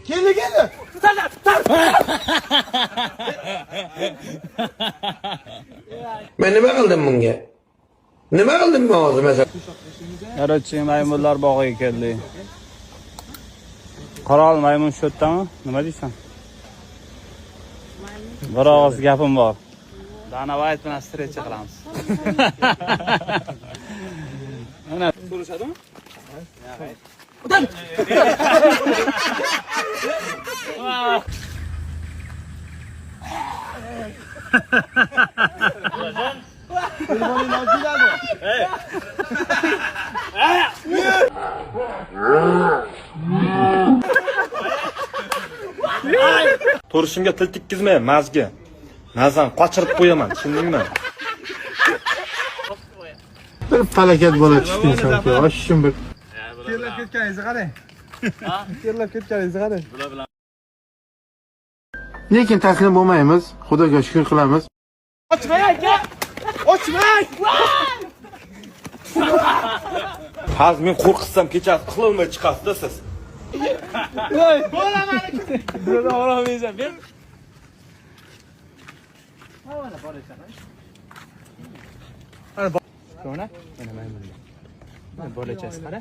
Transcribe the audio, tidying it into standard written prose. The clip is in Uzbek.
Keldi, keldi. Men nima qildim bunga? Nima qildim men hozir masalan? Короче, maymunlar bog'iga keldik. Qirol maymun shu yerdami? Nima deysan? Bir og'iz gapim bor. Dana White bilan встреча qilamiz. Mana ko'rishadimi? To'rishimga til tekkizma, mazgi. Mazam qochirib qo'yaman, tushundingmi? Bir falokat bola tushdi insonga. Oshishim bir. Terlab ketganingizni qarang. Terlab ketganingizni qarang. Lekin taslim bo'lmaymiz. Xudoga shukr qilamiz. Ochmang! Hozir men qo'rqitsam kechasi uxlolmay chiqasiz-da siz. Mana maymunlar. Mana bolachasi qara.